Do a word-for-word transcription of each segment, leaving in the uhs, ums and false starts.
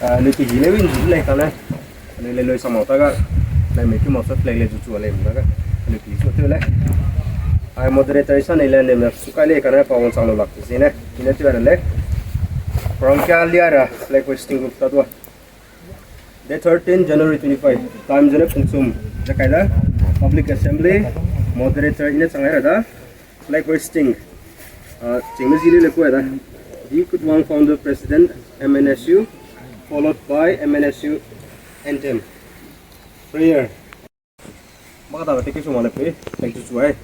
Ah, anui ki hi leu in hi lei kane. Anui le loi samau ta ga. Lei me ki mau sa play le zu chu lei mu ta ga. Anui ki zu te lei. Ai moderator sa nei le ne me su kai lei kane pa wang sang lo lak si ne. Ine tu ra lei. Program kia lia ra flag hoisting group ta dua. Date thirteen January twenty-five. Time zene pungsum. Ze kai da. Public assembly. Moderator ine chang ai ra da. Flag hoisting. Ah, ching me zili le kua da. D. Kutwang, founder president, M N S U, followed by M N S U anthem. Prayer. Maka da te ke suma le pe. Thank you, suai.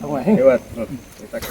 Awa, he. Ewa. Hmm. Tak.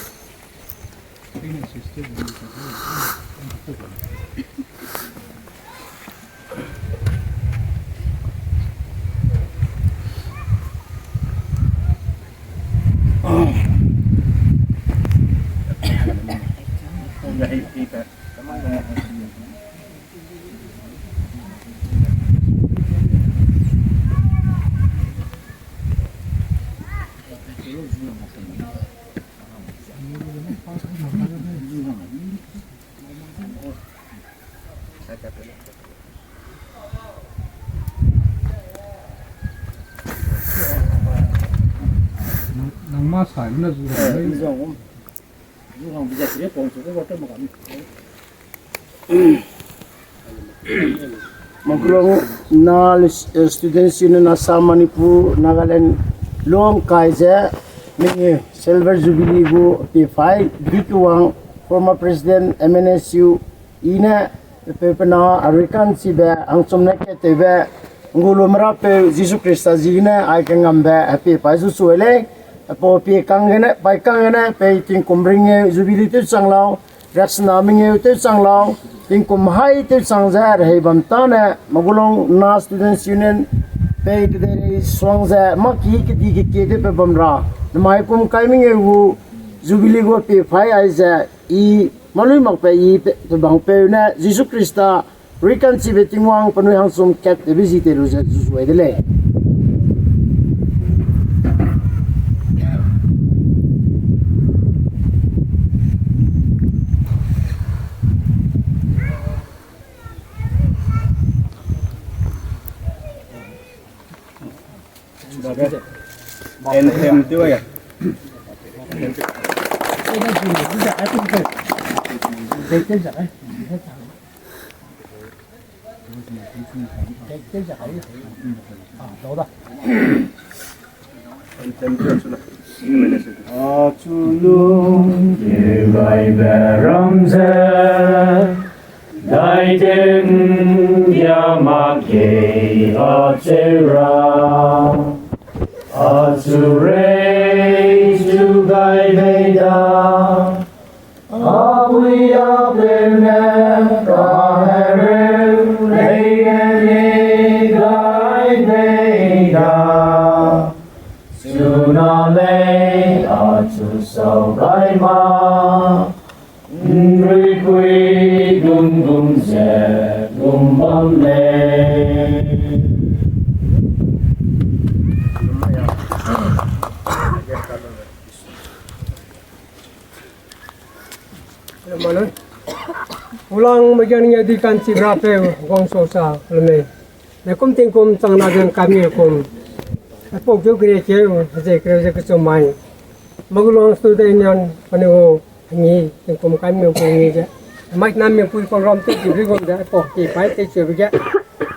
Nang, nang ma sai mena zu. Eh, zu hang. Zu hang bi ja kire pon su ko water ma kam. Makulong na, eh, Students Union Assam, Manipur, Nagaland, lung kai ze, mengeu Silver Jubilee gu pifai, Dikuwang, former President, M N S U, i ne, pe pena, Arikan Chibe, Angchum ne Ketebe, Ngulu Mera pe Jisu Krista zi ne, ai kengambe, happy pai zu suai lei, happy pai kang gene, pai kang gene, pe tingkum ringeu, Jubilee tew chang lau, Raksana mengeu tew chang lau, tingkum hai tew chang ze rehei bam tane, Magulong na Students Union pei kedeirei suang ze, maki kedi kekie tew pe bam ra, namai kum kai mengeu gu, Jubilee gu pifai ai ze, i, malui makpe i pe, pe bang peu ne, Jisu Krista, Rikan Chibe Tingwang penui hangchum kat te bi zi te lu ze zu suai de lei. Anthem tew ya. Anthem tew ya. Achulung keu gaibe ram ze, daiteng ya mak kei acheu ra, achu rei chu gai bei da, apui apeu ne kahereu leine ne gai bei da, chuna lei achu sau gai ma. Nruipui gum gum ze gum bam lei. Hello, Manu. Ulang megiang ning ya di kan chibra pe guang so sa, hello, mei. Mekum tingkum chang na gen kami kum. Aipau keu kere keu, ze kere ze kechum mai. Magulong Student Union, pani gu, ngi, tingkum kai mi gu ngi ze. Mai na mi pui ko ram te ki ri gum ze, aipau ki pai te cheu ge.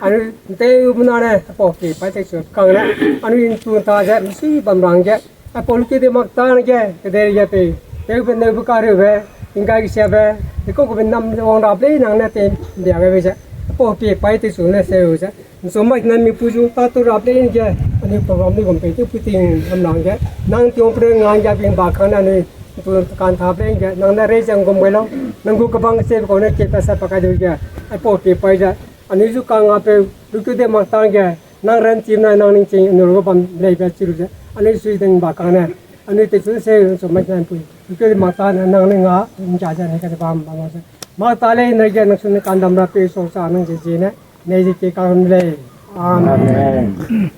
Anu, nte u mena ne, aipau ki pai te cheu kang ne. Anu in tu ta ze, misi bam rang ge. Aipau lu ki de mak ta ne ge, kedei ge pe. Teu be neu be ka reu be, ingkai ge sia be. Iko ko be nam wang rap lei nang ne te, bia be be ze. Aipau ki pai te cheu ne se u ze. Nso mai na mi pui zu ta tu rap lei ge, ani program ni gum pe tu puting am lang ge, nang tiong pre ngang ge bing ba kan ani tu kan ta lei ge, nang na rei jang gum wei lo, nang gu kebang se ko ne ke pa sa pa ka du ge, aipau ke pai ja, ani zu ka nga pe, lu tu de mak tang ge, nang ran chim na nang ning ching, nu ro bam lei be chiru ge, ani sui ding ba kan ne, ani te sun se nso mai na pui, lu tu de mak tang ne nang ne nga, nja ja ne ka de bam bam se. Mak ta lei ne ge nang sun kan dam ra pe so sa nang je je ne. Nei ze ki kang lei. Amen. Amen.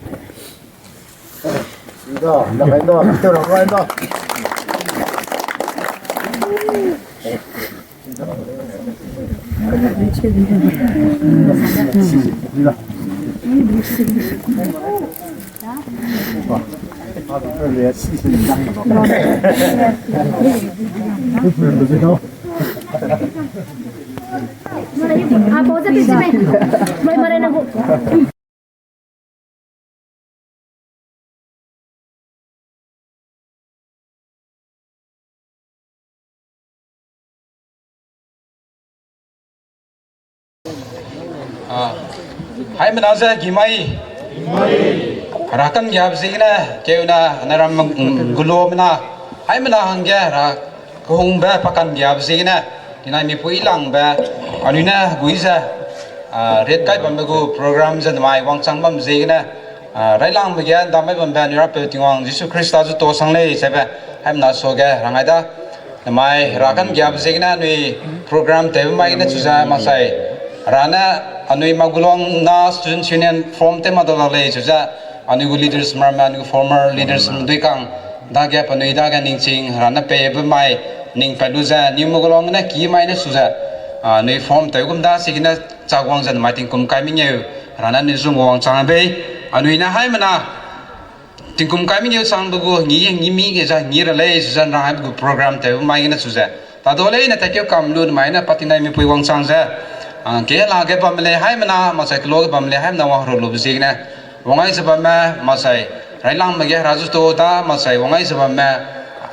Ndo, ndo, ndo, ndo, ndo. Ah, haimena ze gimai. Hera ka'nggiabe ziegene, keuna, naram, mm, gulomena. Haimena hangge, hera kehungbe pa ka'nggiabe ziegene, tinai mipui langbe, anui ne gui ze, ah, riat kai bambe gu program ze namai wangchang bam ziegene, ah, railangbe ge, ndamai bambe, anui Rapeu Tingwang, Jisu Khrista zu to sang lei, sebe, haimena suage, rangai da. Namai hera ka'nggiabe ziegene anui program tewbe mai gene chu ze maksai. Hera ne anui Magualong na Students' Union form tew ma dau la lei chu ze anui gu leaders meramme, anui gu former leaders dui kang dage penui dage ningching hera ne peibe mai ning pat lu ze anui Magualong ne ki mai ne chu ze, ah, anui form tew gum da ziegene chagwang ze namai tingkum kai mengeu hera ne anui zung wangchang bei. Anui ne haimena tingkum kai mengeu changbe gu ngi, ngi mi ge za ngi ra lei, chu ze nrang haibe gu program tewbe mai gene chu ze. Tadu leine tatkeu kam lu namai ne pa tinai mipui wangchang ze. Ah, ke lage bamme lei haimena, maksai kelo ge bamme lei haimena wang hero lube ziegene. Wangai ze bamme, maksai, railangbe ge hera zu to da, maksai, wangai ze bamme,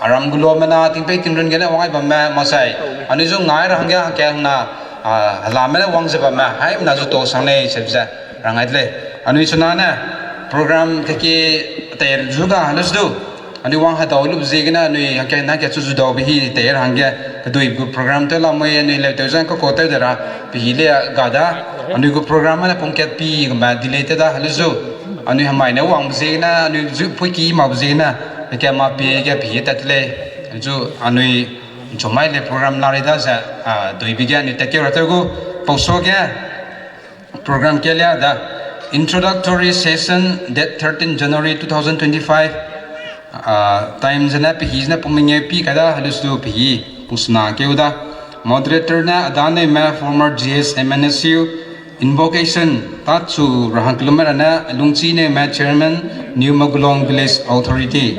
aram gulomena, tingpei tingrun gene wangai bamme, maksai, anui zu ngai ra hangge hangke hangna, ah, helame ne wang ze bamme, haimena zu to sang lei, sebe ze, rangai de lei. Anui chuna ne, program teki, tei zu ga, helu du. Anui wang hedau lube ziegene, anui hangke na ke chu zu daube hi, tei ra hangge, kedui gu program tew lamui, anui leu tew zang ka ko tew de ra, pe hi le ga da. Anui gu program ne pungkat pi, gumbe delay tew da, helu du. Anui hemai ne wangbe ziegene, anui zu pui ki makbe ziegene, heke ma pie ge pe hi tat lei. Zu anui nchumai le program la rei da ze, ah, duibe ge anui tatkeu ra tew gu, pau suage, program kelia da. Introductory session, date thirteen January two thousand twenty-five. Ah, time zene pe hi zene pung mengeu pi kai da, helu du pe hi pung sena keu da. Moderator ne Adaneume, former G S M N S U. Invocation, Tachu Rahang Kilometer ne Lungchineume, Chairman, New Magualong Village Authority.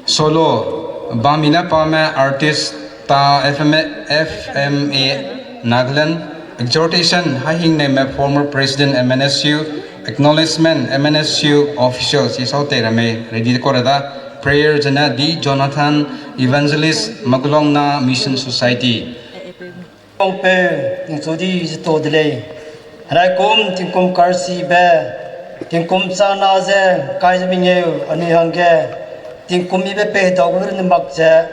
Solo, Bamina Pame, artist, ta F M A, F M A Nagaland. Exhortation, Haihingneume, former President M N S U. Acknowledgement, M N S U officials, Isau Teirame, ready ko ra da. Prayer, zene D Jonathan, Evangelist, Magualong na Mission Society. Pongpeu, tingchu di ze to de lei. Heraikum, tingkum karchibe, tingkum chana ze, kai ze mengeu, anui hangge, tingkum mibe pei dau gu ne mak ze,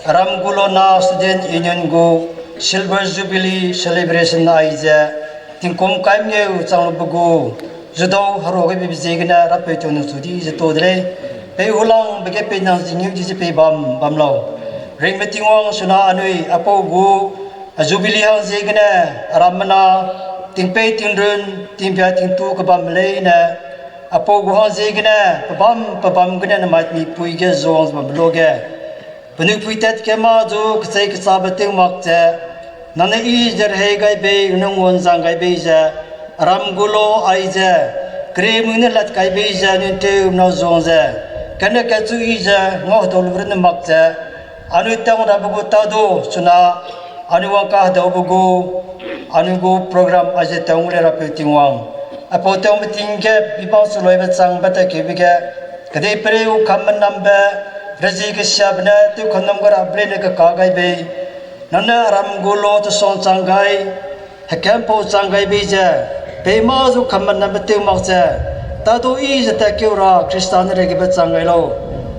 Aram Gulona Student Union gu Silver Jubilee Celebration ai ze, tingkum kai mengeu chang lube gu, zudau hero ge bibe ziegene, Rapeu teu tingchu di ze to de lei. Pei hulangbe ge pei nang zingiu di ze pei bam, bam lau. Ringme Tingwang suna anui, apau gu, A Jubilee hang ziegene, arammena, tingpei tingrun, tingbia tingtu kebam leine, apau gu hang ziegene, pebam, pebam gene namai mipui ge zuang ze bam lo ge. Penui pui tat ke ma zu kechei kechabe tew mak ze, nane i ze rehei gai bei, nang won zang gai bei ze, aram gulo ai ze, kere mui ne lat gai bei ze, anui tew na zuang ze, kene kechu i ze, ngau hedau lu rune mak ze, anui tang rabe gu tadu, suna, anui wang kahedaube gu, anui gu program aize tang le Rapeu Tingwang. Aipau tang meeting ge, bibang suloibe changbe ta keube ge, kedei pereu kambe nambe, rezi kesiabe ne, tew kanam ge ra ble ne keka gai bei. Nane aram gulo te song chang gai, hekempau chang gai bei ze, pei ma zu kambe nambe tew mak ze, tadu i ze ta keu ra, Khrista ne regebe chang gai lau.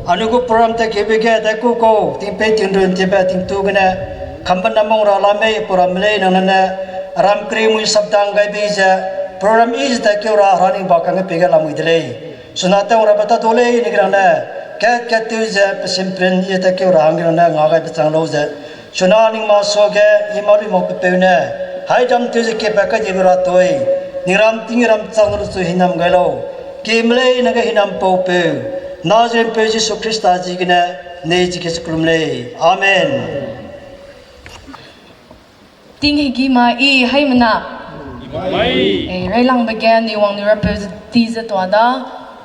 Anui gu program ta keube ge, ta ku kau, tingpei tingrun tibe tingtu gene, kambe namang ra la mei, program lei nang nane, aram kere mui sapdang gai bei ze, program i ze ta keu ra, running back kange pei ge lamui de lei. Suna tang rabe tadu lei ni ge nang ne, kat kat tew ze, pesim prin i ze ta keu ra, hang ge nang ne, nga gai be chang lau ze. Suna ning ma suage, i ma lui mak pepeu ne, hai dam tew ze kepa kai dibe ra toi, ning ram ting ram chang lu chu hinam gai lau. Keme lei nang ge hinam pau peu, Nazareth peu Jisu Khrista ziegene, nei chike se kelum lei. Amen. Ting hegi ma i haimena. Ei, railangbe ge ni wang ni rapeu ti ze tua da,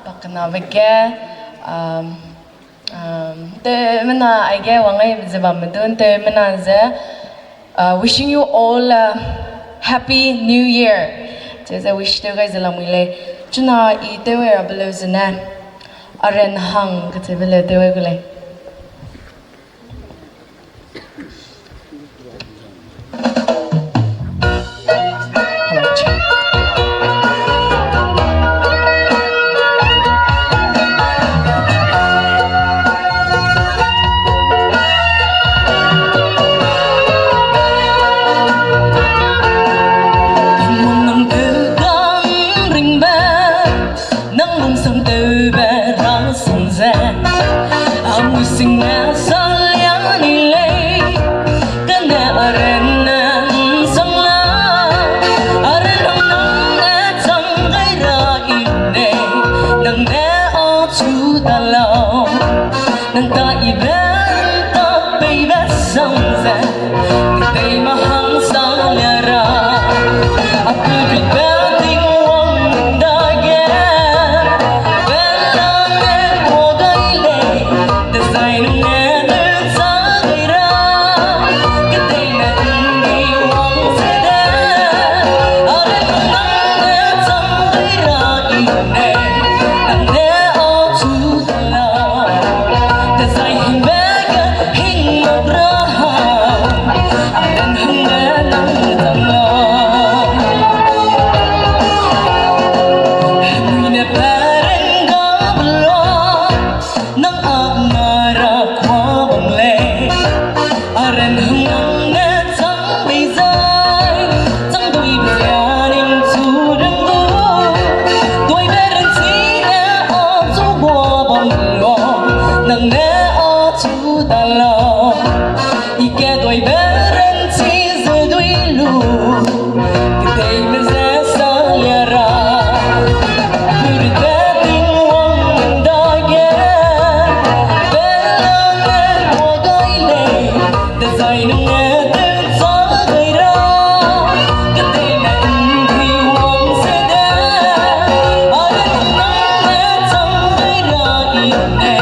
pakenabe ge, um, um, te mena aige wang ai ze bam medun te mena ze, uh, wishing you all a happy new year. Ze ze wish tew gai ze lamui lei. Chuna i tew ai rabe leu zene. Aren hang kacheube leu tew ai gu lei. Nang lungsang tewbe rang sing ze, a musing ne salia ni lei, kane aren ne sang la, aren hang nang ne chang gai ra i ne, nang ne a chu ta lau, nang ta i ben ta pei be sang ze, Kedei mahang sa lia ra, a pui pui ba ting wang dage, bela ne kuâ gai lei, dezai nung ne ne sa gai ra, kedei ne tingdi wang se de, a le nang ne chang gai ra i ne, nang ne a chu Nang ne a chu ta lau, i ke doi be ren chi ze dui lu, kedei me ze sa lia ra, puri te ting wang dage, bela ne kuâ gai lei, dezai nung ne te sa gai ra, kedei ne tingdi wang se de, a le nang ne chang gai ra i ne,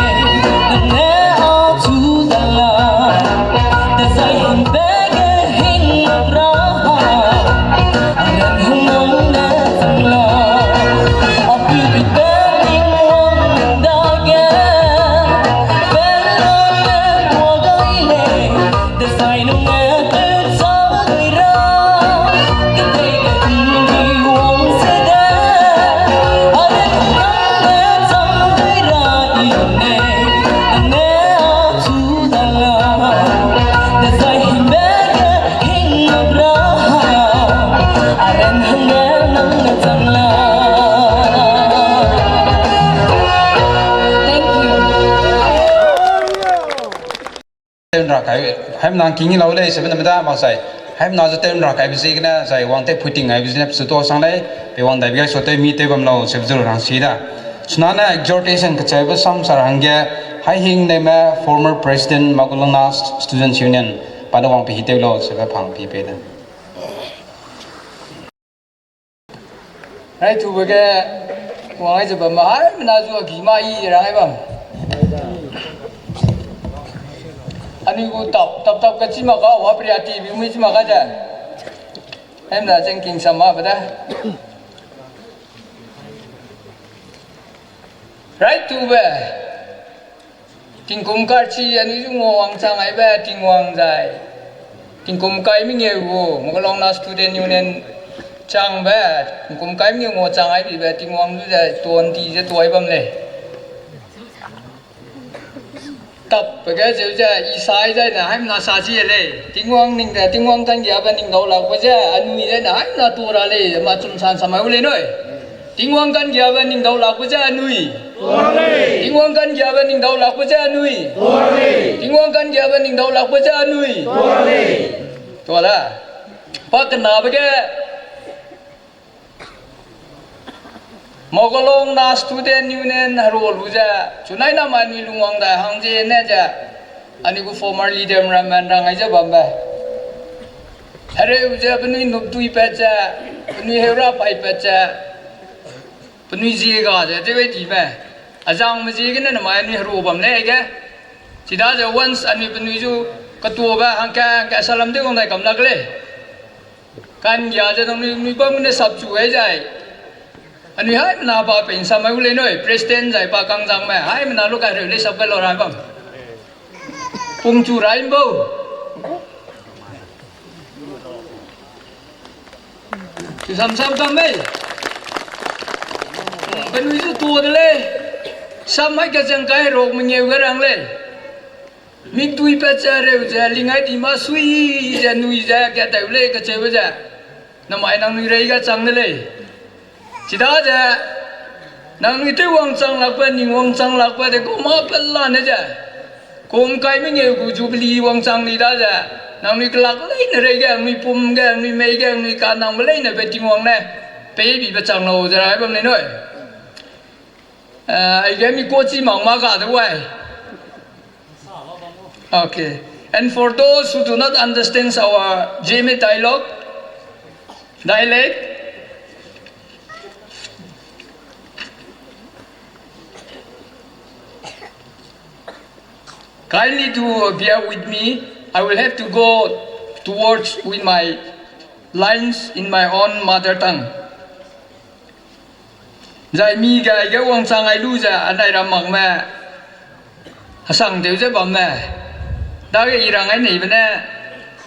nang ne a chu ta lau, dezai hing be ge hing ra ha, a le nang ne chang lau, a pui pui te ting wang dage, bela ne kuâ gai lei, dezai nung ne te sa gai ra, kedei ne tingdi wang se de, a le nang ne chang gai ra i ne, nang ne a chu ta lau, dezai hing be ge hing ra ha, a ren hang ge nang ne chang lau. Thank you. Tew nra kai, haimena king lau lei, sebe na meda mak sai. Haimena ze tew nra kaibe ziegene, zai wang tew puiting aibe ziegene, pesu to sang lei, pe wang daibe gai so tew mi tew bam lau, sebe zu rang si da. Chuna ne exhortation kacheube sam sa ra hangge, hai hing ne me former president Makulongna Students Union, pa ne wang pe hi tew lau, sebe pang pi pe da. Rai tube ge wang ai ze bam ma, haimena zu a gi ma i rang ai bam. Anui gu tap, tap, tap ka chi ma ka, wa pria ti bi mui chi ma ka ze. Haimena zeng king sa ma be da. Rai tube. Tingkum karchi anui zu nguawang chang aibe Tingwang zai. Tingkum kai mengeu gu, Makulongna Student Union changbe, tingkum kai mengeu nguawang chang aibe Tingwang zu ze tuan ti ze tuai bam lei. Tap pe ge zeu ze i sai zai ne haimena sa chi lei. Tingwang ning de, Tingwang ka'nggiabe ning dau lakbe ze anui zai ne haimena tu ra lei, ma chum san sa mai u lei nui. Tingwang ka'nggiabe ning dau lakbe ze anui. Tingwang ka'nggiabe ning dau lakbe ze anui. Tingwang ka'nggiabe ning dau lakbe ze anui. Tua da. Pa kenabe ge Makulongna Student Union heru lu ze, chunai na ma anui lungwang dai hang ze ne ze, anui gu former leader ramme rang ai ze bambe. Hereu ze penui nuptui pat ze, penui heura pai pat ze, penui ziega ze tew dime. Azangme ziegene namai anui heru bam lei ge. Chidaze once anui penui zu ketuabe hangka hangka salam tew wang dai kam lak lei. Ka'nggia ze nangnui nui bam gene sapchu ai zai. Anui haimena pa pe nsam mai u lei nui, president zai pa kangzangme, haimena lu ka reu lei sap kai lau rai bam. Pungchu rai mbau. Sam sam kam mei. Penui zu tua de lei. Sam mai kachang kai rok mengeu ge rang lei. Mikdui pat ze reu ze lingai di ma sui ze nui ze kateu lei kacheube ze. Namai nangnui rei ga chang de lei. Chidaze, nangnui tew wangchang lakbe, ning wangchang lakbe de kum mâ pelane ze. Kum kai mengeu gu Jubilee wangchang di daze. Nangnui kelak leine rei ge, nangnui pum ge, nangnui mei ge, nangnui kanangbe leine be Tingwang ne peibibe chang lau ze rai bam lei nui. Eh, aige mi kuachi mak ma ga de wai. Okay. And for those who do not understand our Zeme dialogue, dialect, kindly do bear with me. I will have to go towards with my lines in my own mother tongue. Zai mi ge aige wangchang ai lu ze anai ram makme asang tew ze bamme. Dage i rang ai neibe ne,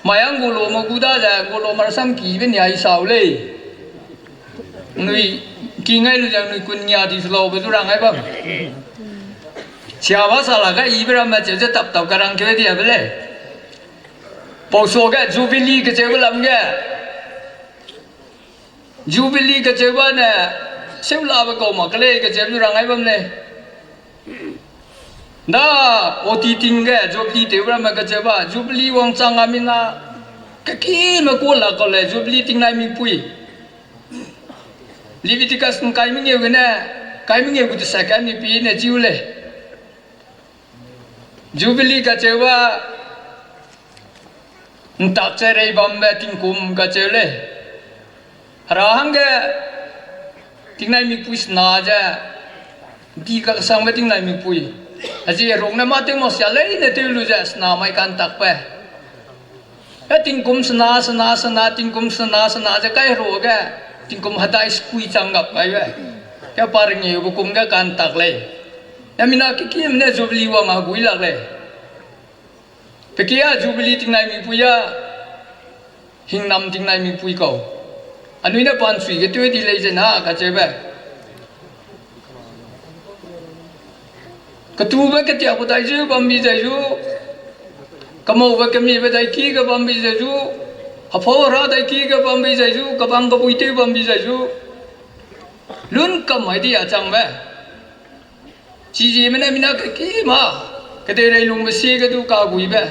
mai a ngulome gu daze ngulome rasam kibe ni ai sau lei. Nui ki ngai lu ze nui kun nia di sulaube du rang ai bam. Siaba sa la ga ibe ramme cheu ze tap tap ka rang keu diabe lei. Pau suage Jubilee kacheube lam ge. Jubilee kacheu bane, seulabe kau mak ke lei kacheu du rang ai bam lei. Da, oti ting ge Jubilee tew ramme kacheu ba, Jubilee wangchang a mina, kekime kua lak kau lei, Jubilee tingnai mipui. Leviticus ngkai mengeu gene, kai mengeu gu tesat ka mi pi ne chiu lei. Jubilee kacheu ba, ntak che rei bambe tingkum kacheu lei. Hera hangge tingnai mipui sena ze, di kaksangbe tingnai mipui. Azi rung ne mâ tew mak sia leine tew lu ze sena mai kantakbe. E tingkum sena, sena, sena, tingkum sena, sena ze kai ruage, tingkum hedai sekui chang gap kaibe. Ke pa rengeube kum ge kantak lei. E mina kekime ne Jubilee wang a gui lak lei. Pe kia Jubilee tingnai mipui a, hingnam tingnai mipui kau. Anui ne pansui ge tew di lei ze na kacheube. Ketube ketiakbe dai zeu bambi zai zu, kemaube kemiebe dai ki ge bambi zai zu, hepau hera dai ki ge bambi zai zu, kebang kebui tew bambi zai zu, lun kam mai di a changbe. Chizeme ne mina kekî ma, kedeirei lungbe sie ge du kaguibe.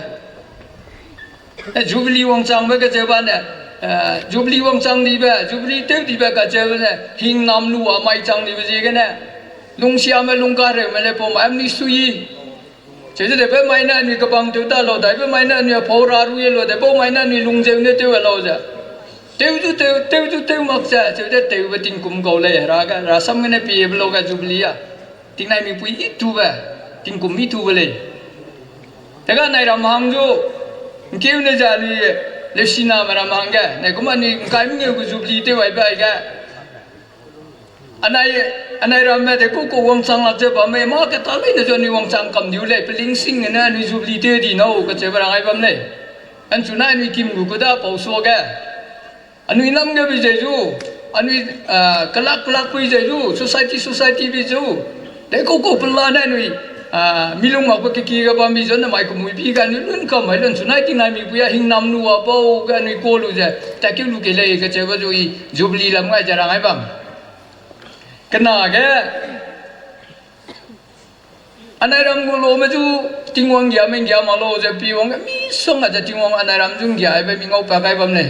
E, Jubilee wangchangbe kacheu bane, e, Jubilee wangchang dibe, Jubilee tew dibe kacheube ne, hingnam lu a mai chang dibe ziegene, lungsiame lungkareume le pau mai anui sui. Cheu ze de pe mai ne anui kebang tew ta lau, dai pe mai ne anui apau ra rui lau, de pau mai ne anui lungzeu ne tew lau ze. Tew zu tew, tew zu tew mak ze, cheu ze tewbe tingkum kau lei, hera ge, hera sam gene piebe lau ge Jubilee a. Tingnai mipui i tube, tingkum i tube lei. Tega nai ram hang zu, ngkeu ne ze anui, leusiname ram hangge, nai kum anui ngkai mengeu gu Jubilee tew aibe aige. Anai, anai ramme de ku ku wangchang lak ze bamme, mâ keta leine zu anui wangchang kam diu lei, pelingsing gene anui Jubilee tew di nau, kacheube rang ai bam lei. Anchunai anui kim gu ku da pau suage. Anui nam ge bi zai zu, anui, ah, kelak kelak pui zai zu, society, society bi zu. De ku ku pelane anui, ah, milung makbe keki ge bam bi zu, namai kemui bi ge anui lun kam mai lun chunai tingnai mipui a hingnam lu a pau ge anui ka lu ze, takeu lu kei lei kacheube zu i Jubilee lam ngai ze rang ai bam. Kena ge, anai ram gu laume zu, Tingwang giame nggia mak lau ze pi wang ge, misongga ze Tingwang anai ram zu nggiabe mi ngau pa kai bam lei.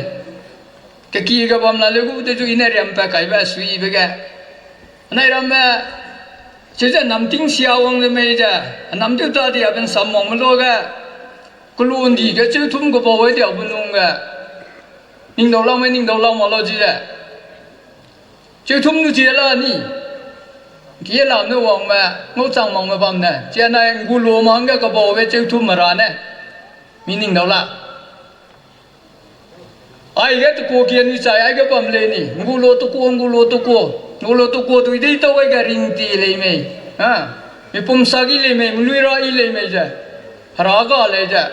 Keki ge bam la leu gu de zu i ne riam pa kaibe suibe ge. Anai ramme, cheu ze namting sia wang ze mei ze, anam tew ta di a ben sam wangme lu ge, kelun di ge cheu thum kebau ai di a benung ge. Ning dau lau me, ning dau lau ma lau chi ze. Cheuthum nu chi la ni. Ki lam ne wang me, ngau chang mang me bam ne. Chi anai ngu lo mang ge kabau be cheuthum me ra ne. Mi ning dau la. Aige tuku ki anui chai, aige bam le ni. Ngu lo tuku, ngu lo tuku. Ngu lo tuku tui dei tau aige ring ti lei mei. Ha? Mi pum sa gi lei mei, mlui ra i lei mei ze. Hera ga lei ze.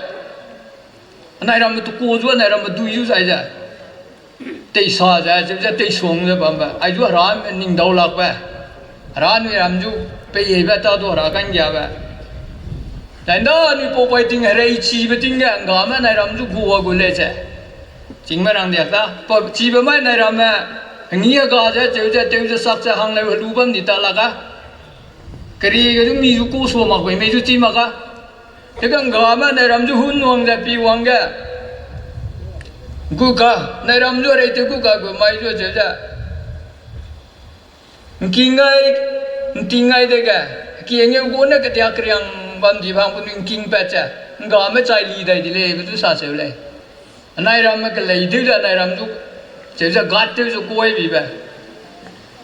Anai ramme tuku zu, anai ramme dui zu zai ze. Teisa ze, ze, ze teisung ze bam be. Ai zu hera ning dau lak be. Hera anui ram zu pei hei be ta du hera kan gia be. Zai nda anui pau pai ting herei chi be ting ge, nga me anai ram zu gu a gu le ze. Ching me rang diak ta. Pa chi be mai anai ramme. Ngi a ga ze, cheu ze, teu ze, sak ze, hang leu, helu bam di ta lak a. Keri ge zu mi zu ku sua mak bei, mei zu chi mak a. Te kang ga me anai ram zu hun wang ze pi wang ge. Gu ka, anai ram zu rei te gu ka gu mai zu cheu ze. Nking ngai, nting ngai de ge. Ki ngeu gu ne ketia keriang bam di bang bu nking pat ze. Nga me chai li dai di lei, bu zu sa seu lei. Anai ram me kelei deu ze anai ram zu, cheu ze gat deu zu kuai bi be.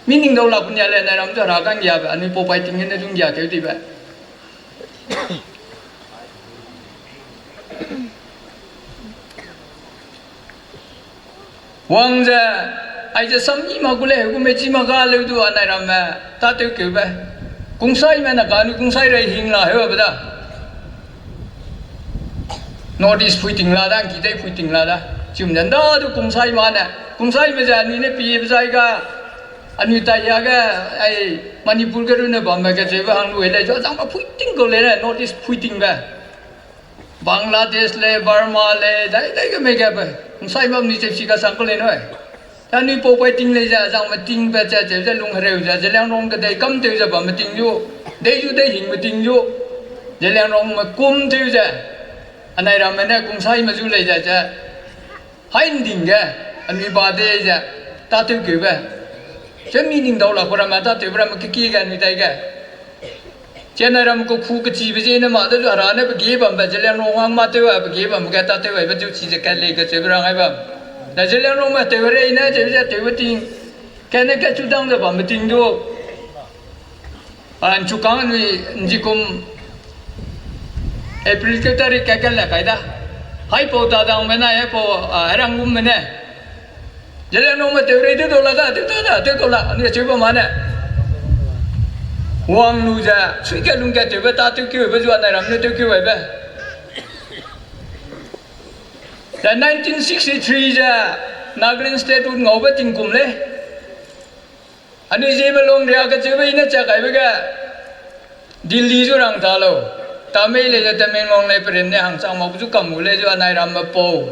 Mi ning dau lak nia le anai ram zu hera kan gia be, anui pau pai ting ne zung gia keu di be. Wang ze, aize sam i ma gu lei, gu me chi ma ga leu du anai ramme, tâtew keu be. Kungsai me na ka anui kungsai rei hing la heu be da. North East phui ting la da, ngki dei phui ting la da. Chim ze nda du kungsai ma ne. Kungsai me ze anui ne pie be zai ga, anui tai ya ge, ai, Manipur ge runne bam me ge cheu be hang lu lei, zu zang ba phui ting kau lei ne, North East phui ting be. Bangladesh lei, Burma lei, dai dai ge mei ge be. Nsai bam ni cheu si kasang kau lei nui. Anui pau pai ting lei ze, zang me ting be ze, cheu ze lung hereu ze, Zeliangrong kedei kam tew ze bam me ting zu, dei zu dei hing me ting zu, Zeliangrong me kum tew ze, anai ramme ne kungsai me zu lei ze ze, hai nding ge, anui ba de ze, tâtew keu be. Ze mi ning dau la ku ramme tâtew be ramme keki ge anui dai ge. Chi anai ram keku kechibe ziene ma de zu hera ne pe ge bambe, Zeliangrong hang mâ tew a pe ge bambe ge tâtew aibe zu chi ze kat lei kacheu be rang ai bam. Na Zeliangrong me tew rei ne cheu ze tewbe ting, kane kachu dang ze bambe ting du. A, nchukâng anui nzikum April keu tarik kat kat le kai da. Haipau ta dangbe nai, haipau, a, herang gumme ne. Zeliangrongme tew rei tew dau la da, tew ta da, tew dau la, anui cheu bam ma ne. Wang lu ze, sui ge lung ge tewbe tâtew keu be zu anai ram ne tew keu aibe. Ze nineteen sixty-three ze Nagaland statehood ngaube tingkum lei. Anui Zeme lung ria kecheube i ne chak kaibe ge, Delhi zu rang ta lau. Tamei lei ze Tamenglong lei perin ne hangchang mak zu kam gu lei zu anai ramme pau.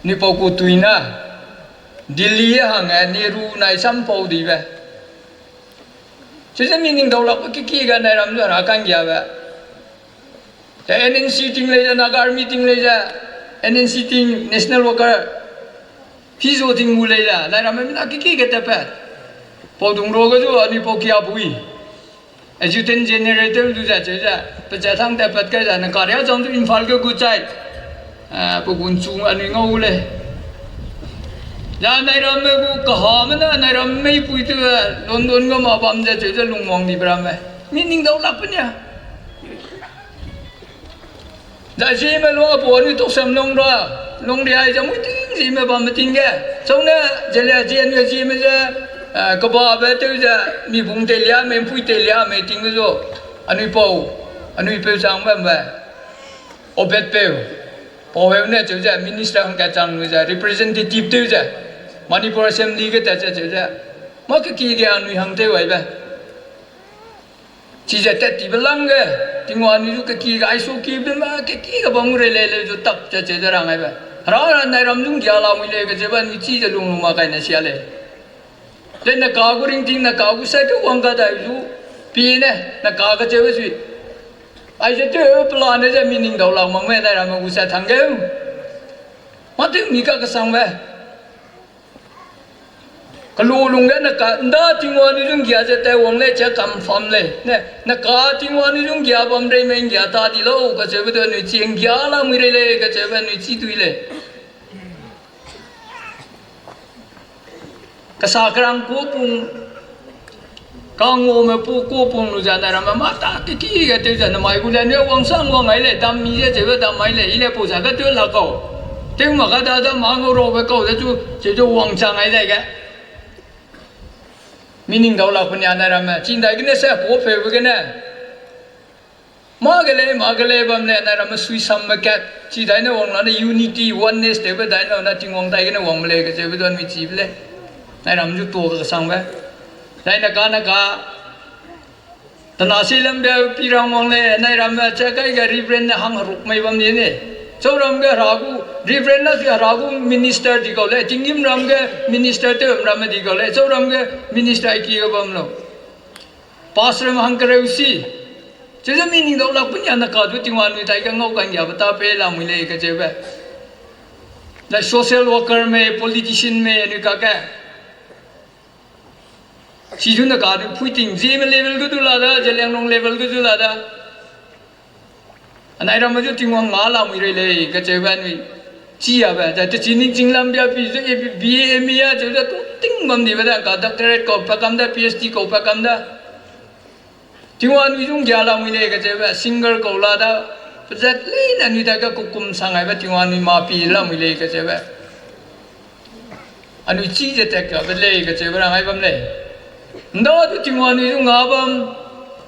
Ni pau ku tui na. Delhi hang e Nehru nai sam pau dibe. Chize mi ning dau lakbe keki ge anai ram zu hera kanggiabe. Te N N C ting lei ze, Naga Army ting lei ze, N N C ting National Worker, Fizo ting gu lei ze, anai ramme mina keki ge tatpat. Pau dung ro ge zu anui pau kia pui. Adjutant General tew lu ze cheu ze, peche thang tatpat kai ze, ne karia chang zu Imphal ge gu chai. Eh, pe gun chu anui ngau lei. Ze anai ramme gu kahame ne, anai ramme meipui tew ze, London ge ma bam ze cheu ze lungwang dibe ramme. Mi ning dau lakbe nia. Zai Zeme lung apau anui Toksem lung ra, lung ria ze mui ting Zeme bamme ting ge. Chau ne, ze lia zie anui Zeme ze, eh, kebabe tew ze, mi bung teilia mei, mpui teilia mei ting ge zu. Anui pau, anui peu chang bambe. Obed peu. Pau heu ne cheu ze, minister hangkat chang lu ze, representative tew ze. Manipur Assembly ge tat ze cheu ze. Mâ keki ge anui hang tew aibe. Chize tat tibe lang ge, Tingwang anui zu keki ge, aisu kibe ma keki ge bam gu rei lei lei zu tap ze cheu ze rang aibe. Hera ra anai ram zung gia la mui lei kecheube anui chize lung lu ma kai ne sia lei. Ze ne ka gu ringting, ne ka gu sat ke wang ga dai zu, pie ne, ne ka kecheube sui. Aize tew plan ne ze mi ning dau lak mak me anai ramme gu sat hangge. Mâ tew mi kakesangbe. Kelu lungge ne ka, nda Tingwang anui zung gia ze tai wang lei, che kam fam lei. Ne, ne ka Tingwang anui zung gia bam rei mei nggia ta di lau, kacheube du anui chi nggia la mui rei lei, kacheube anui chi dui lei. Kesa kerang ku pung, kangaume pu ku pung lu ze anai ramme mâ ta keki ge tew ze namai gu le, anui wangsang wang ai lei, dam mi ze cheube dam ai lei, i le pau za ge tew la kau. Tew mak ga da da mâ ngau rabe kau ze chu, cheu chu wangchang ai dai ge. Mi ning dau lak pe ni anai ramme, chindai gene se, pa pheube gene. Mâ ge lei, mâ ge lei bam lei, anai ramme suisamme kat, chidai ne wang la ne unity, oneness tewbe dai ne, na Tingwang dai gene wangbe lei, kacheube du anui chibe lei. Anai ram zu tuâ kesangbe. Dai ne ka ne ka, tena si lambe pi rang wang lei, anai ramme che kai ge Reverend ne hang heruk mei bam di ne. Chau ram ge Hera gu, Reverend na si Hera gu minister di kau lei, tinggîm ram ge minister tew ramme di kau lei, chau ram ge minister aiki ge bam lau. Pastor ramme hang kereu si. Cheu ze mi ning dau lak pe ni anai ka du Tingwang anui dai ge ngau kanggiabe ta pei lamui lei kacheube. Zai social worker mei, politician mei, anui kage. Sidu ne ka du pui ting, Zeme level ge du la da, Zeliangrong level ge du la da. Anai ramme zu Tingwang ngau lamui rei lei kacheube anui. Chiabe, zai techi ningching lam bia pi ze, B A, M A a cheu ze tu ting bam dibe da, ka doctorate kau pa kam da, P H D kau pa kam da. Tingwang anui zu nggia lamui lei kacheube, singer kau la da, pezat leine anui dage kukum sangaibe Tingwang anui mâ pi lamui lei kacheube. Anui chi ze tat kabe lei kacheube rang ai bam lei. Nda du Tingwang anui zu ngau bam,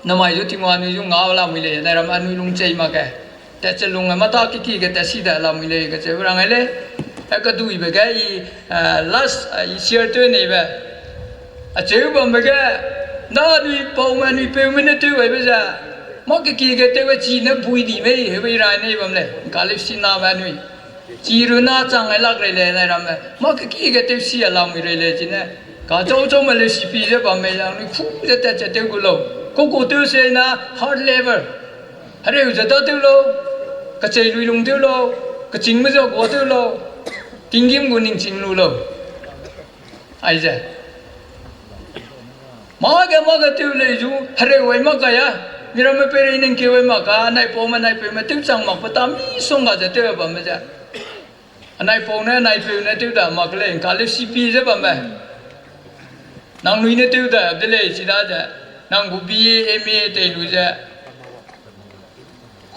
namai zu Tingwang anui zu ngau lamui lei, anai ram anui lung chei mak ge. Tat che lung e mâ ta keki ge tat si da lamui lei kacheube rang ai lei. E kaduibe ge i, last, i share tew neibe. Acheu bambe ge, nda anui paume anui peume ne tew aibe ze, mâ keki ge tew e chi ne bui di mei heube i ra nei bam lei, ngkaleu siname anui. Chi runa chang ai lak rei lei anai ramme, mâ keki ge tew si a lamui rei lei chine. Kachau chaume leu sipi ze bam mei lang anui khu ze tat che tew gu lau. Kau kau tew se na hard labor. Hereu ze da tew lau, kechei lui lung tew lau, kechîngme ze gua tew lau, tinggîm gu ningching lu lau. Aize. Mâ ge mâ ge tew lei zu, hereu ai mak kai a, miramme peirei ningkeu ai mak ka, anai paume anai peume tew chang mak pe ta misongga ze tew bamme ze. Anai pau ne anai peu ne tew da mak lei, ngkaleu sipi ze bamme. Nangnui ne tew da de lei chidaze, nang gu B A, M A tei lu ze.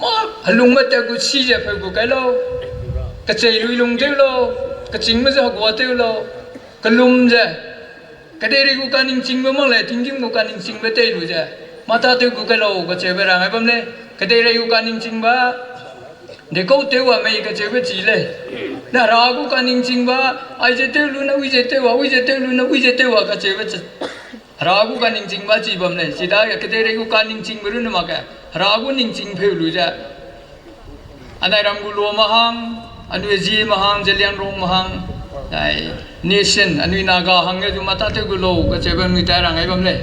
Mâ helungme tat gu si ze peu gu kai lau, kechei lui lung tew lau, kechîngme ze hegua tew lau, kelum ze, kedeirei gu kaningchingbe mak lei, tinggîm gu kaningchingbe tei lu ze, mâ tâtew gu kai lau kacheube rang ai bam lei, kedeirei gu kaningchingbe, dekau tew wa mei kacheube chi lei. Ne Hera gu kaningchingbe, aize tew lu ne uize tew wa, uize tew lu ne uize tew wa kacheube chi. Hera gu kaningchingbe chi bam lei, chidage kedeirei gu kaningchingbe runne mak ge, Hera gu ningching peu lu ze. Anai ram gu luame hang, anui Zeme hang, Zeliangrongme hang, ai, nation, anui Naga hangge zu mâ tâtew gu lau kacheube anui tai rang ai bam lei.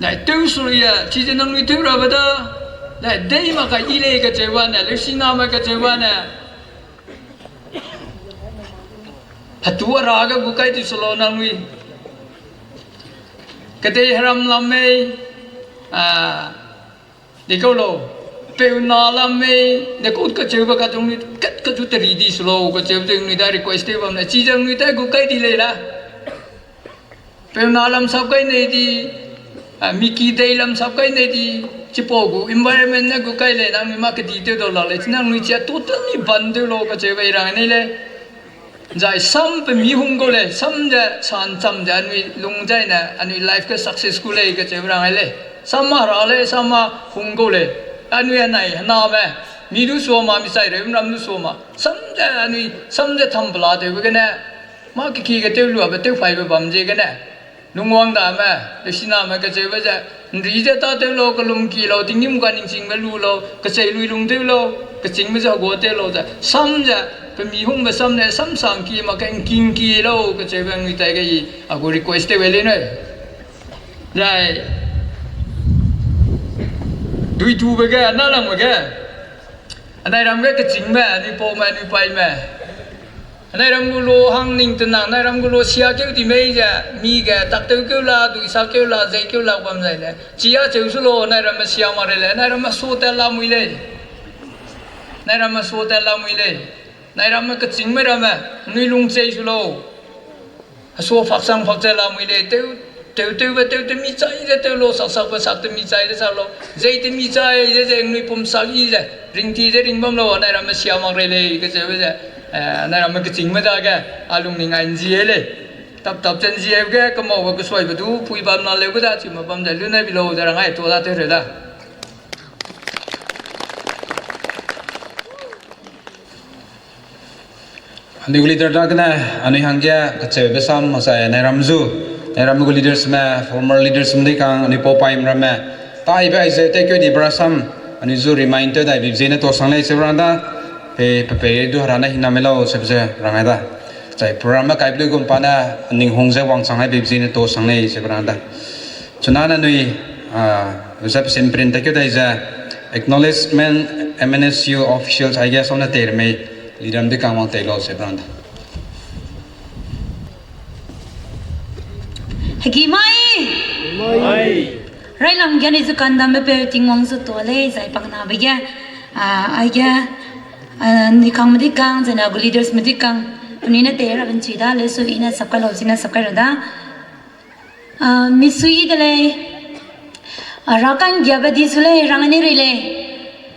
Dai tew sui e, chize nangnui tew rabe da, dai dei mak kai i lei kacheu bane, leusiname kacheu bane. Hetu Hera ge gu kai di su lau nangnui. Kedei heram lam mei, a, dekau lau. Peuna lam mei, dekau kacheube kachung nui, kat kachu teri di su lau, kacheube ze nui dai request tew bam lei, chize nui dai gu kai di lei la. Peuna lam sap kai nei di, a, miki dei lam sap kai nei di, chipau gu environment ne gu kai lei, nangnui mâ kedi tew dau lak lei, chi nangnui chia totally ban tew lau kacheube i rang nei lei. Zai sam pe mi hung kau lei, sam ze sancham ze anui lung zaine, anui life ge success gu lei kacheube rang ai lei. Sam mâ Hera lei, sam mâ hung kau lei. Anui anai hename, mi du sua ma, mi chai rei ram du sua ma. Sam ze anui, sam ze tham pela tewbe gene, mâ keki ge tew luabe tew paibe bam ziegene. Lungwang dame, leusiname kacheube ze, nri ze tâtew lau, kelum ki lau, tinggîm kaningchingbe lu lau, kechei lui lung tew lau, kechîngme ze hegua tew lau ze, sam ze, pe mi hungbe sam ne, sam sangki mak ke ngkingki lau, kacheube nui tai ge i, a gu request tew e lei nui. Zai, duitube ge, nâlangbe ge, anai ram ge kechîngme, anui paume, anui paime. Anai ram gu lo hang ning tenang, anai ram gu lo sia keu di mei ze, mi ge tak tew keu la, dui sa keu la, zei keu la bam zai le. Chi a cheu su lau, anai ramme sia mak rei lei, anai ramme su tat lamui lei. Anai ramme su tat lamui lei. Anai ramme kechîngme ramme, nui lung chei su lau. Hesua faksang fakchai lamui lei, tew, tew, tewbe tew temi chai ze tew lau, sak sakbe sak temi chai ze sak lau, zei temi chai ze zei nui pum sak yi ze, ring ti ze ring bam lau, anai ramme sia mak rei lei, kecheube ze, eh, anai ramme kechîngme dage, a lung ning ai nzie lei. Tap tap chen ziebe ge, kemaube kesuaibe du, pui bam na leube da, chime bam ze, lu ne bi lau, ze rang ai tuâ da tew reu da. Anui gu leader dagene, anui hangge kacheube sam, masai, nai ram zu, nai ram gu leadersme, former leadersme dikang, anui pau paime ramme, taibe aize, tekeu dibe rasam, anui zu remind tew daibe ziene tuâ sang lei, cheu rang da, pe, pe, pe, du hera ne hiname lau, chebe ze rang ai da. Zai program me kaibe luigum pa ne, ning hung ze wangchang aibe ziene tuâ sang lei, cheu rang da. Chuna ne anui, ah, ze pesin print tekeu dai ze, acknowledgement M N S U officials, I guess, one tei remei, leader dikang wang tei lau, cheu rang da. Hegi mai! Railam ge ni zu kandambe peu Tingwang zu tuâ lei, zai paknabe ge, ah, aige, ah, ni kangme dikang, zai ne gu leadersme dikang, penui ne tei ra benchui da, lesu i ne sap kai lau, zi ne sap kai ra da. Ah, misui de lei. Ah, ra ka'nggiabe di su lei, rang ne rei lei.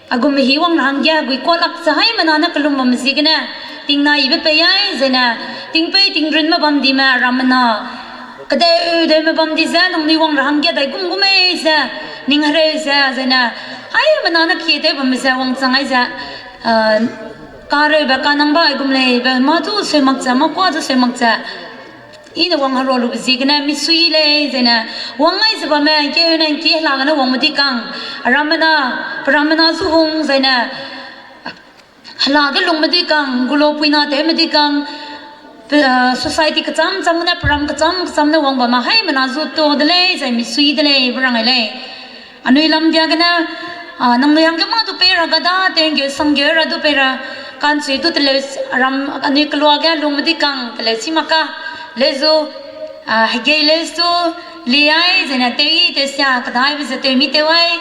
A gum hi wang ra hangge, gui kuâ lak ze haimena ne kelum bam ziegene, tingna ibe pei ai, zai ne, tingpei tingrunme bam dime, rammena, kedeu deume bam di ze, nangnui wang ra hangge, dai gum gum mei ze, ning hereu ze, zai ne, haimena ne kie tew bam ze, wangchang ai ze, ah, kareube kanangbe ai gum lei, be mâ zu seu mak ze, mâ kuâ zu seu mak ze, i ne wang herua lube ziegene misui lei, zai ne, wang ai ze bamme, ’ngkeu ne ’ngki hela gene wangme dikang, rammena, pe rammena zu hung, zai ne, hela ge lungme dikang, gulopuina tewme dikang, pe, ah, society kechâm châm gene, pe ram kechâm kechâm ne wang bamme haimena zu tuâ de lei, zai misui de lei, be rang ai lei. Anui lamdia gene, ah, nangnui hangge mâ du pei ra ga da, tew'nggeu sanggeu ra du pei ra, ka'nchui du teleu, ram, anui keloa ge lungme dikang teleu chi mak ka, leu zu, ah, hegei leu zu, li ai, zai ne tew i, tew sia, kedaibe ze tewmi tew ai,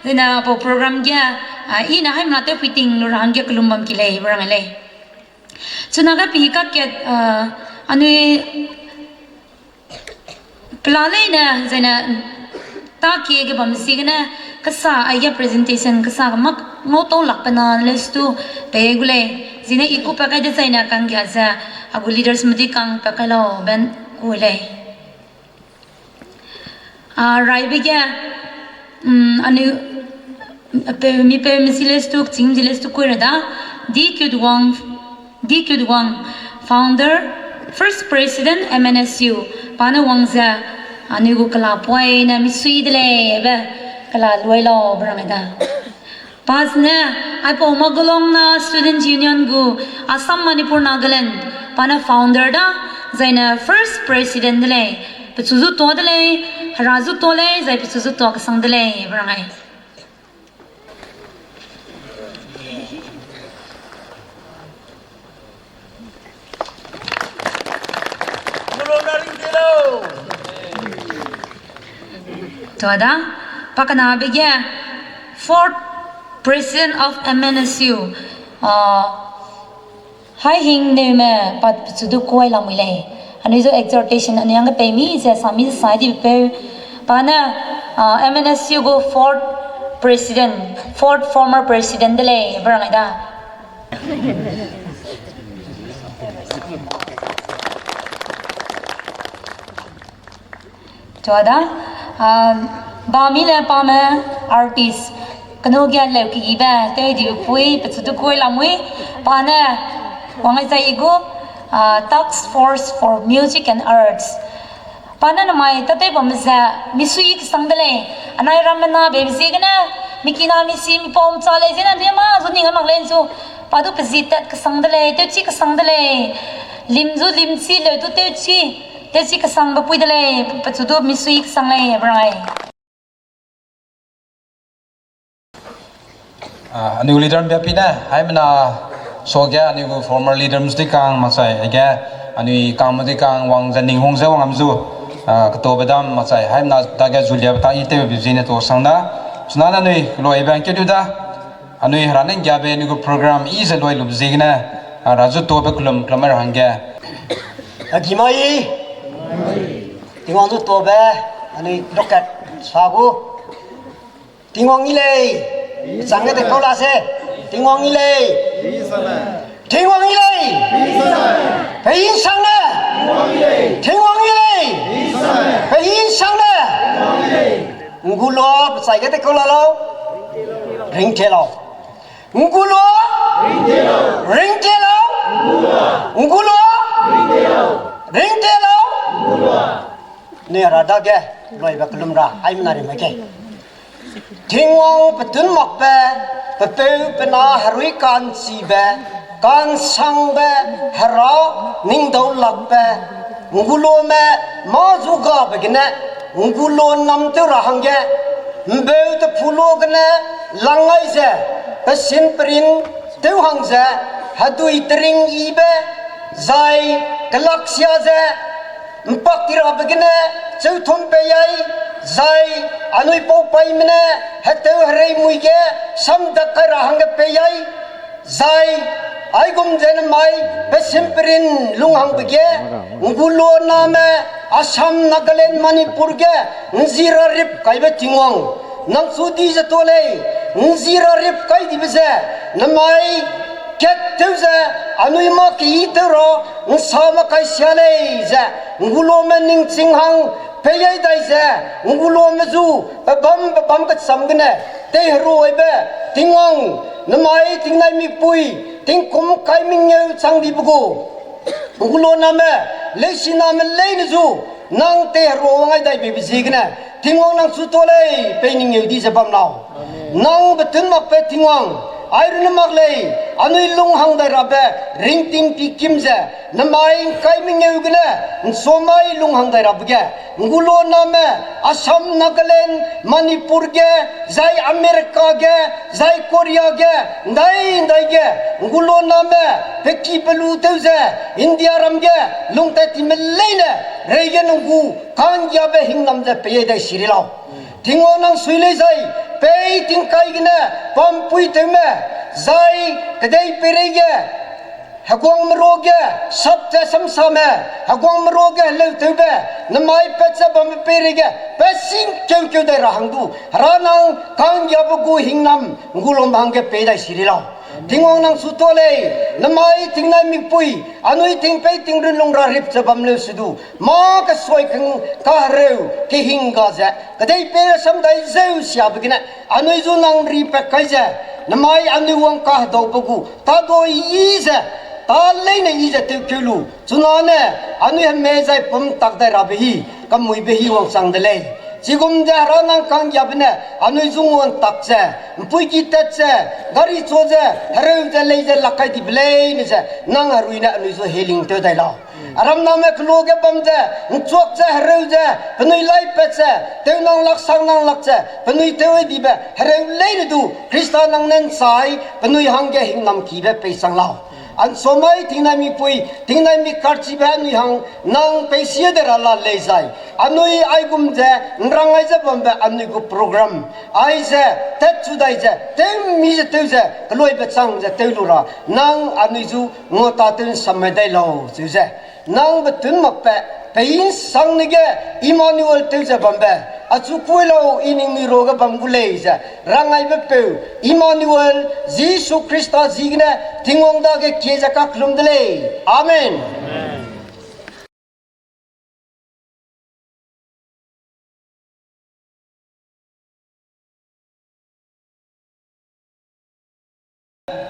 zai ne pau program ge, ah, i ne haimena tew pui ting lu ra hangge kelum bam ki lei, be rang ai lei. Chunage pi kakat, ah, anui pela leine, zai ne, ta kie ge bam ziegene, kesa aige presentation, kesa ge mak ngau tau lakbe na leu stu, pei gu lei, zine i ku pa kai dezai ne ka'nggia ze, a gu leadersme dikang pa kai lau ben gu lei. Ah, raibe ge, mm, anui, peu, mi peu mi zi leu stu, kechîng zi leu stu kui ra da, D. Kyudwang, D. Kyudwang, founder, first president, M N S U, pa ne wang ze, anui gu kela poine misui de lei, be, kela luai lau, be rang ai da. Pa zene, aipau Magulong na Student Union gu Assam, Manipur, Nagaland, pa ne founder da, zai ne first president de lei, pechu zu tuâ de lei, hera zu tuâ lei, zai pechu zu tuâ kesang de lei, be rang ai. Tuâ da, pa kenabe ge, fourth President of M N S U, ah, Haihing Neume pa pechu du kuai lamui lei. Anui zu exhortation anui hangge pei mi ze sa mi ze sai dibe peu. Pa ne, ah, M N S U gu fourth president, fourth former president de lei, be rang ai da. Tuâ da, ah, bam mi le pame artist, kenu ge leu keyibe, tewdibe pui, pechu du kuai lamui, pa ne, wang ai zai i gu, ah, Task Force for Music and Arts. Pa ne namai tâtew bamme ze, misui kesang de lei, anai ramme na beibe ziegene, mikina misi mipau mcha lei ziegene, anui mâ zu ning a mak lei zu, pa du pezi tat kesang de lei, tewchi kesang de lei, lim zu limchi, leu du tewchi, tewchi kesangbe pui de lei, pechu du misui kesang lei, be rang ai. Ah, anui gu leader mbiapi ne, haimena suage anui gu former leaders di kang maksai, aige anui kangme di kang wang ze ninghung ze wang am zu, ah, ketaube dam maksai, haimena dage zuliabe ta i tewbe zi ne tuâ sang da, chuna ne anui luaibe ngkeu du da, anui hera ne nggiabe anui gu program i ze luai lube ziegene, ah, ra zu tuâbe kelum kelum ra hangge. Hegimai, Tingwang du tobe, anui lokat sa gu. Tingwang yi lei. Chang ge de kau la se. Tingwang yi lei. Tingwang yi lei. Pe yi sang ne. Tingwang yi lei. Pe yi sang ne. Ngulua bechai ge de kau la lau. Ring te lau. Ngulua. Ring te lau. Ngulua. Ring te lau. Nui ra dage, loibe kelum ra, aimena ri me ge. Tingwang petun makbe, pepeu pena herui ka'nchibe, ka'nsangbe, hera ningdau lakbe, ngulome mâ zu gabe gene, ngulua nam tew ra hangge, mbeu te phulo gene, lang ai ze, pesin perin tew hang ze, hedui tering yibe, zai kelaksia ze, mpak ti rabe gene, cheuthum pei ai, zai anui pau paime ne, hetew herei mui ge, samdak kai ra hangge pei ai, zai aigum ze nemai, pesin perin lunghangbe ge, ngulua name, Assam, Nagaland, Manipur ge, nzi ra rip kaibe Tingwang, nang chu di ze tuâ lei, nzi ra rip kai dibe ze, nemai, kat tew ze, anui mâ keyi tew ra, nsa mâ kai sia lei ze, ngulome ningching hang, pei ai dai ze, ngulome zu, pebâm pebâm kecham gene, teiheruaibe, Tingwang, nemai tingnai mipui, tingkum kai mengeu chang dibe gu. Ngulua name, leisiname leine zu, nang teiherua wang ai dai beibe ziegene, Tingwang nang chu tuâ lei, pei ningeu di ze bam lau. Nang betun makbe Tingwang, ai runne mak lei, anui lunghang dai rabe, ringting pi kim ze, nemai ngkai mengeu gene, nsomai lunghang dai rabe ge, ngulua name, Assam, Nagaland, Manipur ge, zai America ge, zai Korea ge, ndai ndai ge, ngulua name, peki pelu tew ze, India ram ge, lungtat time leine, reige nang gu, ka'nggiabe hingnam ze pei dai siri lau. Tingwang nang sui lei zai, pei tingkai gene, pampui tewme, zai, kedei peireige, heguangme ruage, sap ze samsame, heguangme ruage heleu tewbe, nemai pat ze bamme peireige, pe sing keukeu dai ra hang du, hera nang ka'nggiabe gu hingnam, ngulum hangge pei dai siri lau. Tingwang nang chu tuâ lei, nemai tingnai mipui, anui tingpei tingrun lung ra rip ze bam leu se du, mâ kesuai keng kahereu, kehingga ze, kedei pei rasam dai zeu siabe gene, anui zu nang ripat kai ze, nemai anui wang kahedaube gu, tâdui yi ze, tâ leine yi ze tewkeu lu, chunane, anui heme zai pum tak dai rabe hi, kamuibe hi wangchang de lei. Chigum ze hera nang ka'nggiabe ne, anui zu nguan tak ze, mpuiki tat ze, gari chua ze, hereu ze lei ze lak kai dibe leine ze, nang herui ne anui zu healing tew dai lau. Aram name keloa ge bam ze, nchuak ze, hereu ze, penui laipat ze, tew nang lak sang nang lak ze, penui tew dibe, hereu leine du, Khrista nang ne nchai, penui hangge hingnam kibe pei chang lau. Ansomai tingnai mipui, tingnai mi karchibe anui hang, nang peisie de ra la lei zai. Anui aigum ze, nrang ai ze bambe anui gu program. Aize, tatchu dai ze, tewmi ze tew ze, keloibe chang ze tew lu ra, nang anui zu nguatatew nsamme dai lau cheu ze. Nang betun makbe, pei nsangne ge, Emmanuel tew ze bambe, achu kui lau I ningnui ruage bam gu lei ze, rangaibe peu, Emmanuel, Jisu Khrista ziegene, Tingwang dage kie ze kaklum de lei. Amen.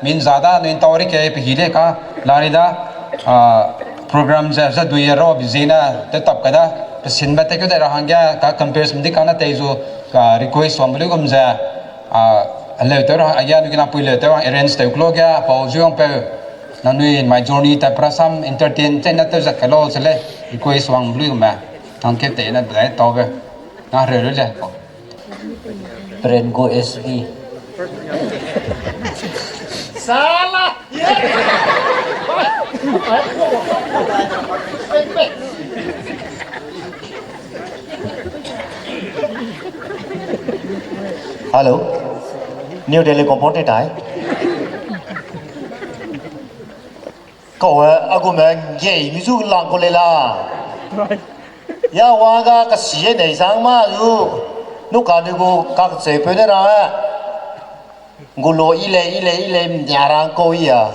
Min za da nui ntau ri ke pe hi le ka, la ri da, program ze, ze dui ro bi zene, te tap ka da, pesinbe te keu dai ra hangge, ka campers mdi ka na tei zu, ka request wang belu gum ze, heleu tew ra, aya nui gina pui leu tew wang arrange tew klo ge, pau zu wang peu, nangnui my journey ta prasam entertain te na tew zat ka lo se le, request wang belu gum me, tang ke te na dai tau be, na hereu le. Prengo S B. Sala! Hello. New Delhi compound tai. Kau, eh, agume gei mi zu lang ko le la. Ya wa ga kasi e nei sang ma lu, nu ka lu gu kak cheu peu ne ra e. Nguloi ile, ile, ile, mdia rang ko i a.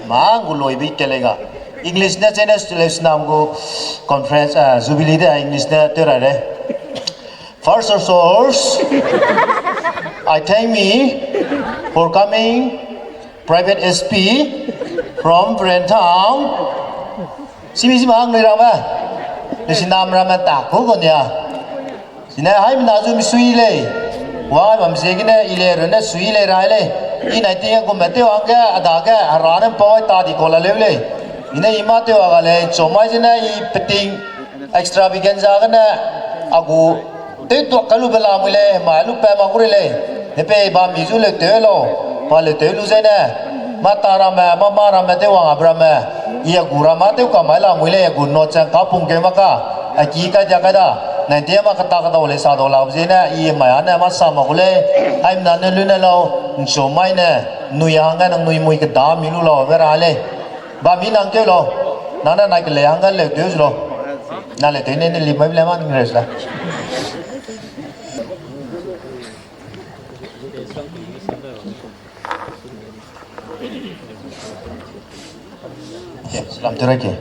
Ma nguloi bi kele ga. English ne chene le sinam gu conference, ah, jubilee de English ne te ra le. First of all, I thank me for coming Private S P from Bren Town. Simi sima ang nui rame. Ni sinam rame ta ko ko nia. Sine haimena zu mi sui lei. Wa bam ziegene i le rune sui lei rai lei. I nai ting kum me tew hangge, a dage, a ra ne mpau ta di ko la leu lei. I ne i ma tew a ga lei, chomai zene i peting extravaganza gene a gu tew tuak ka lu be la mui lei, ma lu pe ma gu rei lei. Ne pe ba mi zu leu tew lo, pa leu tew lu zene. Ma ta ramme, ma ma ramme tew wang a be ramme. I a gu ra ma tew ka mai la mui lei, a gu no chang ka pung ke ma ka. A ki kai dia kai da. Nai dia ma kata kata le sa do la zene, i mai a ne ma sa ma gu lei. Ai mna ne lu ne lau, nso mai ne, nui a hangge nang nui mui keda mi lu lau, be ra lei. Ba mi nang keu lau. Nang ne nai ke le hangge leu tew zu lau. Na le tew ne ne li mai le ma ning res la. Ye, salam tu raki.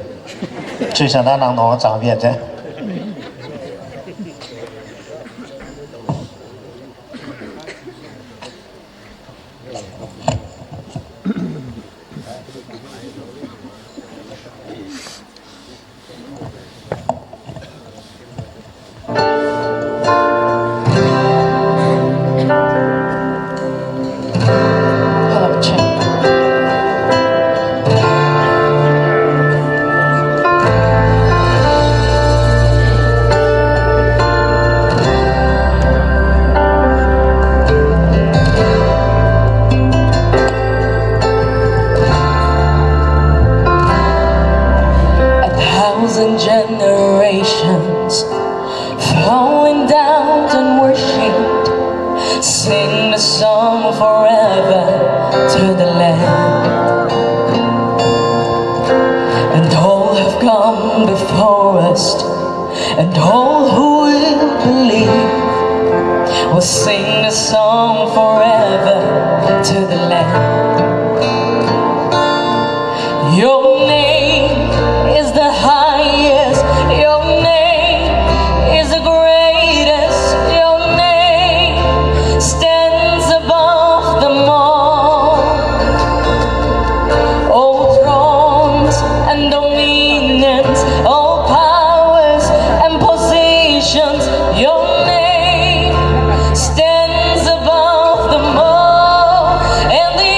Chui sa na nang no chang bia te. A thousand generations falling down and worshipped, sing the song forever to the Lamb. And all have gone before us, and all who will believe will sing a song forever to the Lamb. Your name is the highest, your name is the greatest, your name stands above them all. All thrones and dominions, all powers and positions, your name stands above them all. And the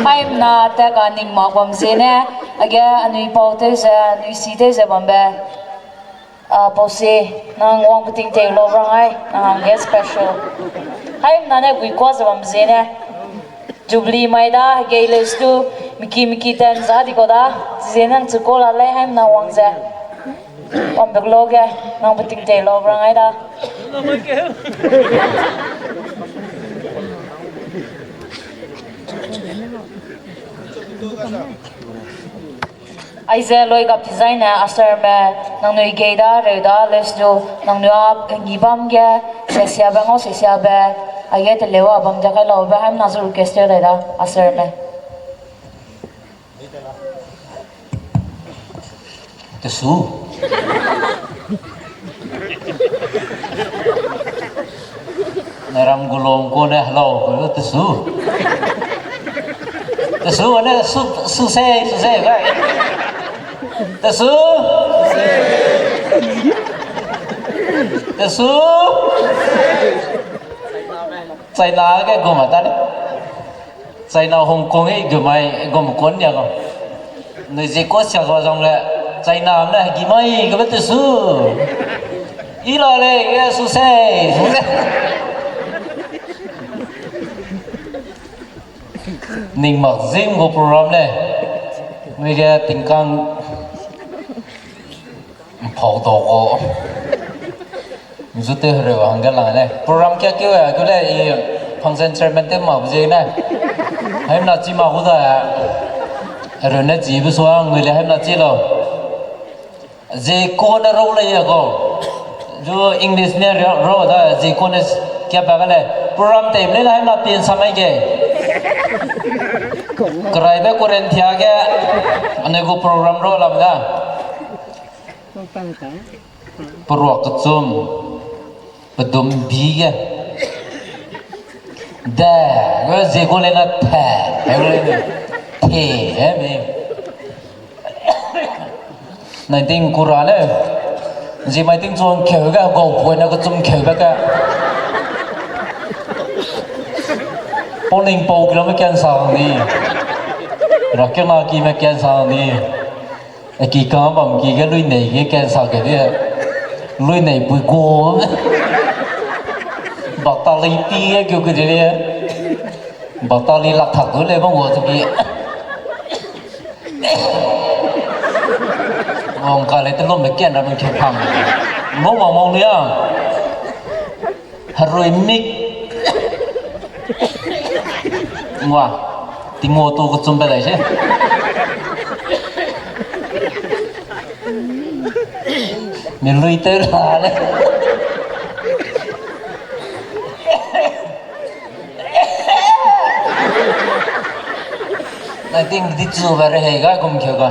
Haimna tat ka ning mak bam ziene, age anui pau tew ze, anui si tew ze bambe. A, pau si, nang wang peting tei lau rangai, nang hangge special. Haimna ne gui kua ze bam ziene. Jubilee mai da, hegei lestu, miki miki ten za di kau da, ziene nang chu kau la lei haimna wang ze. Wang bek lau ge, nang peting tei lau rangai da. Aize loi gap design ne asarme, nangnui gei da, reu da, lestu, nangnui a ngi bam ge, sesiabe ngau sesiabe, aige teleu a bam de kai laube, haimna zu request tew dai da, asarme. Tesu. Neram gulong kone hello, tesu. Tesu, ane su, su sei, su sei, bai. Tesu. Tesu. China ge gum a ta ne. China Hong Kong i gumai gum kon nia ga. Nui zi ko sia ga zang le, China ne hegi mai gabe tesu. I la le, ge su sei, su sei. Ning mak zim gu program le. Nui ge tingkang mpau dau gu. Zu tew hereu hangge lang ne. Program kia keu a keu le i function chairman tew mak bu ziegene. Haimna chi mak gu da. Hereu ne chi bu sua nui le haimna chi lau. Zi kone rau le ya gu. Zu English ne rau da zi kone kia pa ga le. Program tew le haimna pin sa mai ge. Keraibe Korinthia ge. Anui gu program rau lam da. Peruak kechum, pedum bi ge. De, ge zie gu le na the, he gu le na the, he mi. Nineteen kura le, zi mai ting chuang keu ge, gau pui na kechum keu be ge. Pau ning pau kilo me cancer ni. Ra keu na ki me cancer ni. Aki ka bam ki ge lui nei ge cancer ke di. Lui nei pui gu. Bak ta li pi ge keu ke di. Bak ta li lak thak du le bang gu tu ki. Wang ka le te lum me ken ra me ke phang. Mo ma mo lia. Herui mik. Ngua. Tingwa tu kechum be dai se. Mi lui tew la le. Nai ting di chu ba re hei ga gum keu ga.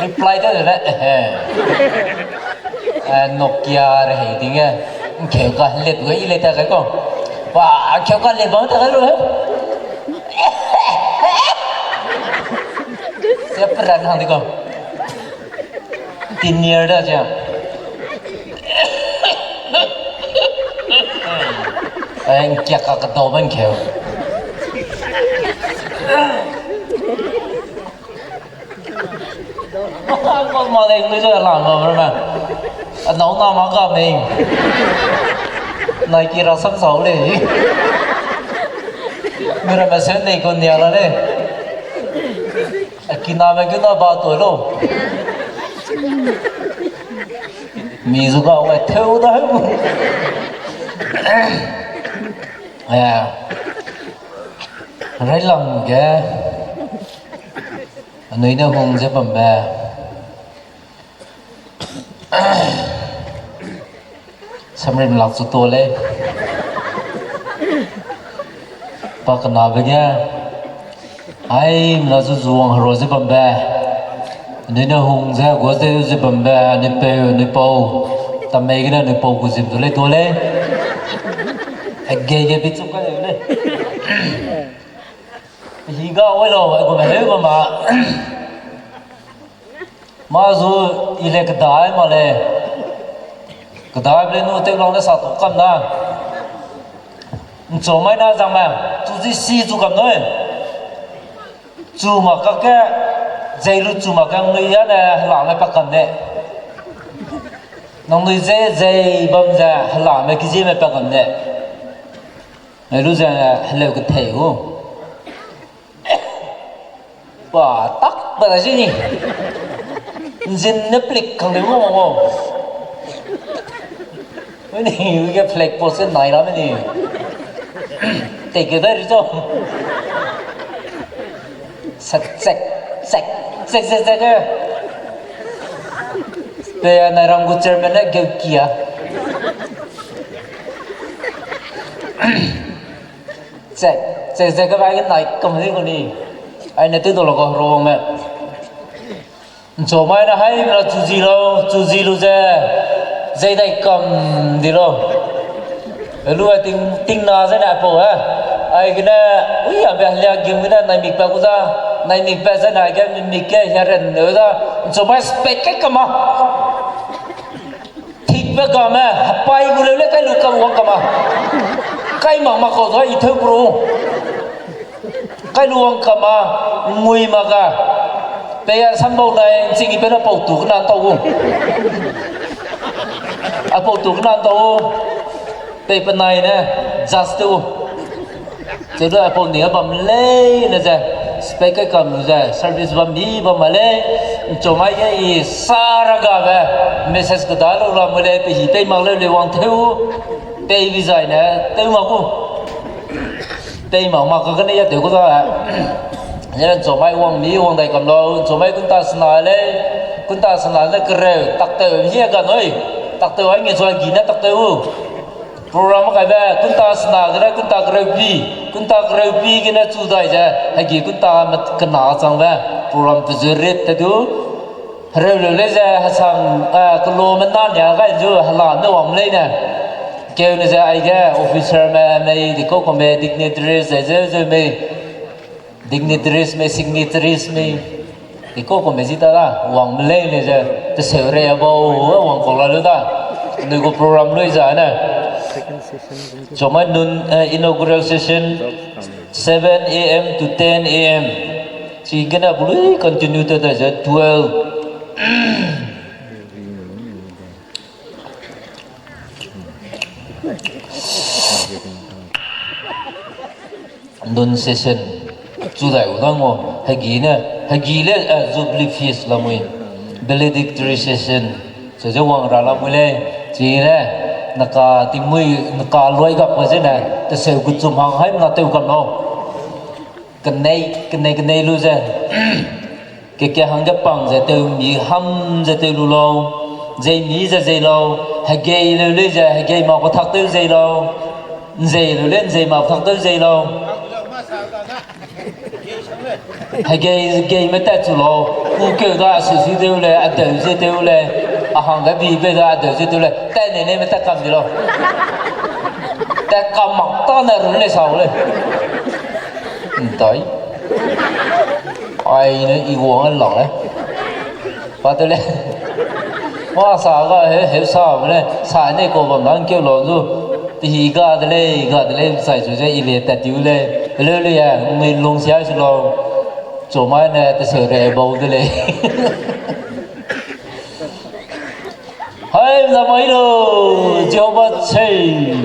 Reply da le. Eh, Nokia re hei ting e. Keu ga let ga i le ta ga ko. Wa, keu ga le ba ta ga lo he. Sia peran hang di ko. Tin year da sia. Ai, kia ka ka dau ban keu. Ma le ngi le la ma ma ma. A nau na ma ga me. Nai ki ra sam sau le. Mi ra ma sen nei ko nia la le. A kina me kina ba to lo. Mi zu ga we theu da heu. Eh. Railang ge. Anui ne hung ze bambe. Samrim lak chu to lei. Pa kenabe ge. Ai, mla zu zuang hero ze bambe. Anui ne hung ze, gua ze, ze bambe, anui peu, anui pau. Tamei gene anui pau gu zim zu lei to lei. Hege ge bi chu ka lei lei. Hi ga wai lo, ai gu me heu ba ma. Ma zu i le kedai ma le. Kedai ble nu tew lang le sa tu kam na. Nchomai na zangme, chu zi si chu kam nui. Chu ma kake, zei lu chu ma kang nui ya ne, helame pa kam ne. Nang nui ze, zei bam ze, helame ki zie me pa kam ne. Ngai lu ze, heleu ke thei hu. Ba, tak ba da zi ni. Nzin ne plik kang de mo mo. Ui ni, ui ke flag post ke nai la me ni. Te ke da ri zo. Sek, sek, sek, sek, sek, sek, eh. Pe ya nai ram gu chairman ne geu kia. Sek, sek, sek, ke ba ke nai kam ni gu ni. Ai ne te do lo ko ro me. Nchomai na hai mla chu zi lo, chu zi lu ze, zei dai kam di lo. Lu a ting, ting na ze na pau, eh. Ai gene, ui, a be lia gim gene, nai mik pa gu za, nai mik pa ze na ge, mi mik ke, hia ren ne za, nchomai spek ke kama. Thik be kame, hepai gu leu le kai lu kam wang kama. Kai mak mak kau za, i theu bro. Kai lu wang kama, ngui mak ga. Pe ya sambau nai, nching i pe na pau tu kena tau gu. A pau tu kena tau gu. Pe pe nai ne, just tu. Cheu du a pau ni a bam lei ne ze, spek kai kam lu ze, service bam mi bam ma lei, nchomai ge i sara ga be, message ke da lu la mu lei, pe hi pei mak leu le wang teu, pei bi zai ne, teu mak gu. Pei mak mak ka gene ya teu gu da. Zene nchomai wang mi wang dai kam lau, nchomai kunta sena lei, kunta sena ze kereu, tak teu hie ga nui, tak teu ai nge zua gi ne tak teu. Program kaibe, kunta sena gene, kunta kereu pi, kunta kereu pi gene chu dai ze, hegi kunta me kena changbe, program pe zu rit te du. Hereu leu lei ze, hesang, eh, kelo me na nia gai zu, hela ne wang lei ne. Keu ne ze aige, officer me, mei, dikau kau me, dignitaries, ze, ze, ze, mei. Dignitaries mei, signatories mei, i kau kau mei zi ta da, wang me lei lei ze, teseu rei a bau, wang kau la lu da, nui gu program lui za ne. Chomai nun, eh, inaugural session, seven A M to ten A M. Chi gene bu lui continue te da ze twelve. Nun session chu dai u dang o, hegi ne, hegi le, eh, Jubilee Feast lamui, valedictory session, se ze wang ra lamui lei, chi ne, naka tingmui, naka luai gap me zene, teseu kuchum hang haimna tew kam lau. Kenei, kenei, kenei lu ze. Keke hangge pang ze tew mi ham ze tew lu lau. Zei mi ze zei lau. Hegei leu lei ze hegei ma pathak tew zei lau. Nzei leu lei nzei ma pathak tew zei lau. Hegei, hegei me tat chu lau. Kukeu da a sisi tew lei, a deu ze tew lei. A hangge bi bei da a deu ze tew lei. Tat nei nei me tat kam di lau. Tat kam mak ta ne ru lei sau lei. Ntai. Ai ne i wang lak lei. Pa tew lei. Mâ sa ga he, he sa me lei. Sa ne kau bam da ngkeu lau zu. Pehi ga de lei, ga de lei, sai chu ze i le tat tiu lei. Leu lei e, ngui lung sia su lau. Chomai ne teseu rei bau de lei. Hai, lamai lo, Jehovah sei.